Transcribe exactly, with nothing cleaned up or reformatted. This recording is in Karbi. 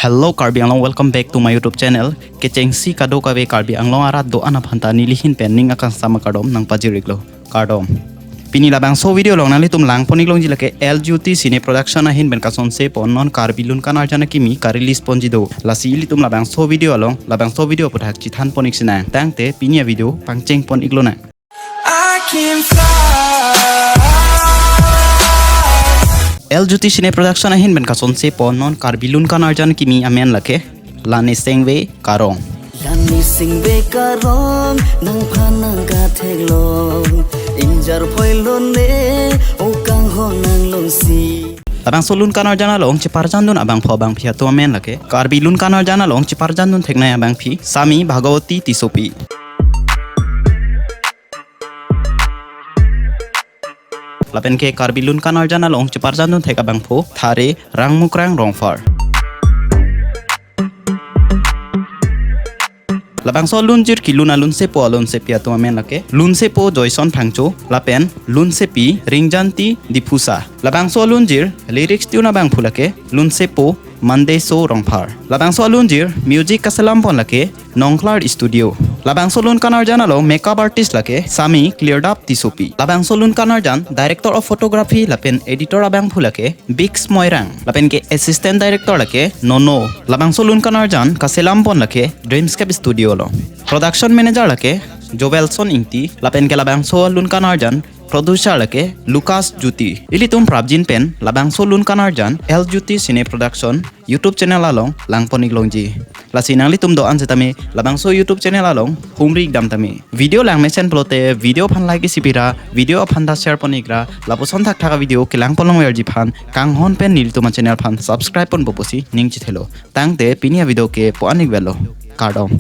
Hello Karbi Anglong, welcome back to my YouTube channel. Kechengsi kadokave Karbi Anglong arat do-an aphanta nelihin pen ning akangsam akardom nangpajir-iklo. Kardom. Pini labangso video along nanglitum langpon-iklongji lake L Jyoti Cine Production ahin pen kasonsepo non Karbi Lun Kan Arjan akimi ka-release ponji do. Lasi ilitum labangso video along, labangso video aphuthak chethanpon-ik sinang. Tangte pini avideo pangchengpon-iklonang. I can fly. L Jyoti Cine Production ahin pen kasonsepo non Karbi Lun Kan Arjan akimi amen lake Lani Sengve Karong. Lani Sengve Karong, nangphan nangkatheklong, ingjir phoi lone, o kanghon nanglongsi. Labangso Lun Kan Arjan along cheparjandun abangphu abangphi atum amen lake Karbi Lun Kan Arjan along cheparjandun theknei abangphi Sami Bhagawati Tissopi. Lapen ke Karbi Lun Kan Arjan along cheparjandun thek abangphu Thare Rangmukrang Rongphar. Labangso alunjir kelun alunsepo alunsepi atum amen lake lunsepo Joyson Phangcho lapen lunsepi Ringjanti Diphusa. Labangso alunjir lyrics tune abangphu lake lunsepo Mandeso Rongphar. Labangso alunjir music kaselam pon lake Nongkhlar Studio. Labangso Lun Kan Arjan along makeup artist lake Sami Cleardap Tissopi. Labangso Lun Kan Arjan director of photography lapen editor abangphu lake Biggs Moirang. Lapen ke assistant director lake Nono. Labangso Lun Kan Arjan kaselam pon lake Dreamscape Studio along. Production manager lake Joelson Ingti. Lapen ke labangso Lun Kan Arjan producer lake Lucas Jyoti. Ilitum prapjin pen labangso Lun Kan Arjan L Jyoti Cine Production YouTube channel along langpon-iklongji. Lasi nanglitum do-an setame labangso YouTube channel along humri-ik dam tame. Video langmesen pulote video aphan like isi pira, video aphan ta share pon-ikra, lapuson thakthak avideo kelangpon longverji aphan kanghon pen nelitum achannel aphan subscribe ponpo pusi ning chethelo. Tangte pini avideo ke pu-an-ik velo. Kardom.